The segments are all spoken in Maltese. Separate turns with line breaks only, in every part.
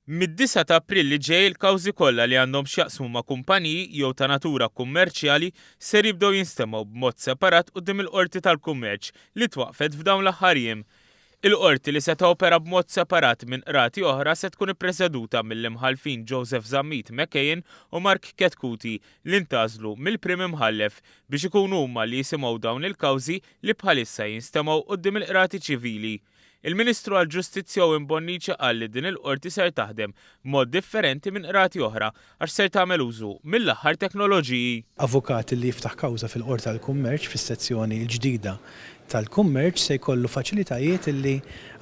Mid-disgħa ta' April li ġej il-kawżi kollha li għandhom x'jaqsmu ma' kumpaniji jew ta' natura kummerċjali ser jibdew jinstemgħu b'mod separat quddiem il-Qorti tal-Kummerċ li twaqqfet f'dawn l-aħħar jiem. Il-Qorti li se topera b'mod separat minn qrati oħra se tkun ippreseduta mill-Imħallfin Joseph Zammit McKeon u Mark Chetcuti li ntgħażlu mill-Prim Imħallef biex ikunu huma li jisimgħu dawn il-kawżi li bħalissa jinstemgħu quddiem il-Qrati Ċivili. Il-Ministru għall-Ġustizzja Owen Bonnici qal li din il-Qorti ser taħdem b'mod differenti minn qrati oħra għax ser tagħmel użu mill-aħħar teknoloġiji.
Avukat li jiftaħ kawża fil-Qorti tal-Kummerċ fis-sezzjoni l-ġdida tal-kummerċ se jkollu faċilitajiet li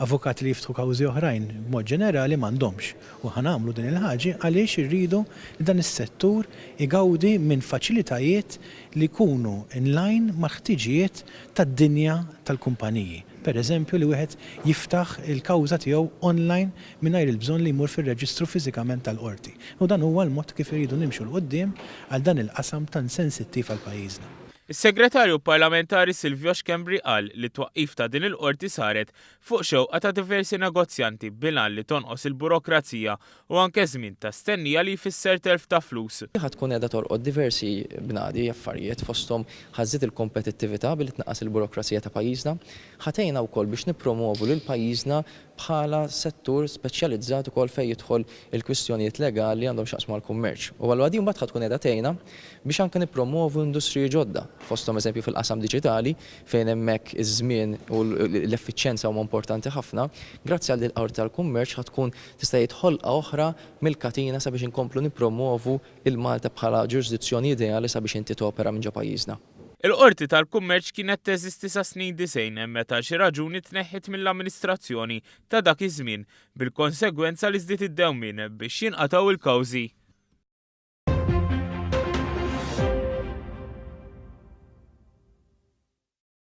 avukati li jiftħu kawżi oħrajn b'mod ġenerali m'għandhomx. U ħa nagħmlu din il-ħaġi għaliex irridu li dan is-settur igawdi minn faċilitajiet li jkunu in line mal-ħtiġijiet tad-dinja tal-kumpaniji. Per eżempju li wieħed jiftaħ il-kawża tiegħu online mingħajr il-bżonn li jmur fir-reġistru fiżikament tal-qorti. U dan huwa l-mod kif irridu nimxu 'l quddiem għal dan il-qasam tant sensittiv għal pajjiżna.
Is-Segretarju Parlamentari Silvio Schembri qal li t-twaqqif ta' din il-Qorti saret fuq xewqa ta' diversi negozjanti bil-għan li tonqos il-burokrazija u anke żmien ta' stennija li jfisser telf ta' flus.
Ħa tkun qiegħda tolqot diversi bnadi, affarijiet, fosthom ħa żżid il-kompetittività billi tnaqqas il-burokrazija ta' pajjiżna. Ħa tgħinna wkoll biex nippromovu lil pajjiżna bħala settur speċjalizzat ukoll fejn jidħol il-kwistjonijiet legali li għandhom x'jaqsmu mal-kummerċ. U allura din mbagħad ħa tkun qiegħda tgħinna biex anke nippromovu industriji ġodda, fosthom eżempju fil-qasam diġitali fejn hemmhekk iż-żmien u l-effiċjenza huma importanti ħafna. Grazzi għal din il-Qorti tal-Kummerċ ħa tkun Tista' jgħid ħolqa oħra mill-katina sabiex inkomplu nippromwovu 'l Malta bħala ġurisdizzjoni ideali sabiex inti topera minn ġo pajjiżna.
Il-Qorti tal-Kummerċ kienet teżisti sas-snin 90 meta għal xi raġuni tneħħiet mill-amministrazzjoni ta' dak iż-żmien, bil-konsegwenza li żdied id-dewmien biex jinqatgħu l-kawżi.